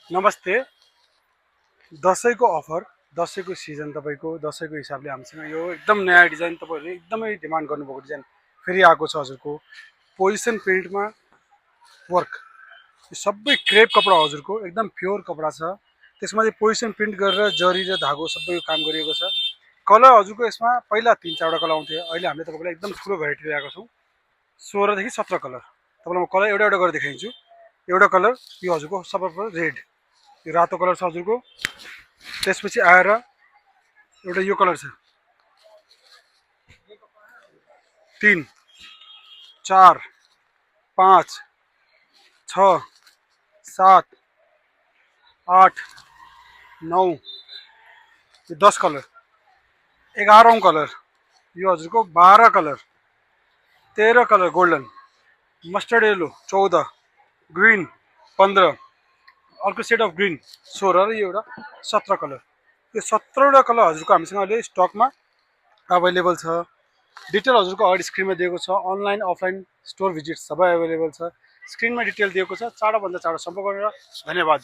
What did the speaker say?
नमस्ते। दसैँको अफर, दसैँको सिजन तपाईँको दसैँको हिसाबले हामीसँग यो एकदम नयाँ डिजाइन तपाईँहरूले एकदमै डिमान्ड गर्नुभएको डिजाइन फेरि आएको छ हजुरको। पोजिसन प्रिन्टमा वर्क, यो सबै क्रेप कपडा हजुरको एकदम प्योर कपडा छ। त्यसमा चाहिँ पोजिसन प्रिन्ट गरेर जरी र धागो सबै काम गरिएको छ। कलर हजुरको यसमा पहिला 3-4वटा कलर आउँथ्यो, अहिले हामीले तपाईँलाई एकदम ठुलो भेराइटी ल्याएको छौँ। 16 देखि 17 कलर तपाईँलाई म कलर एउटा एउटा गरेर देखाइदिन्छु। एउटा कलर यो हजुरको सबैभन्दा रेड, यो रातो कलर छ हजुरको। त्यसपछि आएर एउटा यो कलर छ, 3, 4, 5, 6, 7, 8, 9, यो 10 कलर। 11औं कलर यो हजुरको 12 colour, 13 colour golden, mustard yellow 14, green 15, अर्को सेड अफ ग्रिन 16 र यो एउटा 17 कलर। यो 17वटा कलर हजुरको हामीसँग अहिले स्टकमा अभाइलेबल छ। डिटेल हजुरको अगाडि स्क्रिनमा दिएको छ। अनलाइन अफलाइन स्टोर भिजिट सबै अभाइलेबल छ। स्क्रिनमा डिटेल दिएको छ। चाँडोभन्दा चाँडो सम्पर्क गरेर धन्यवाद।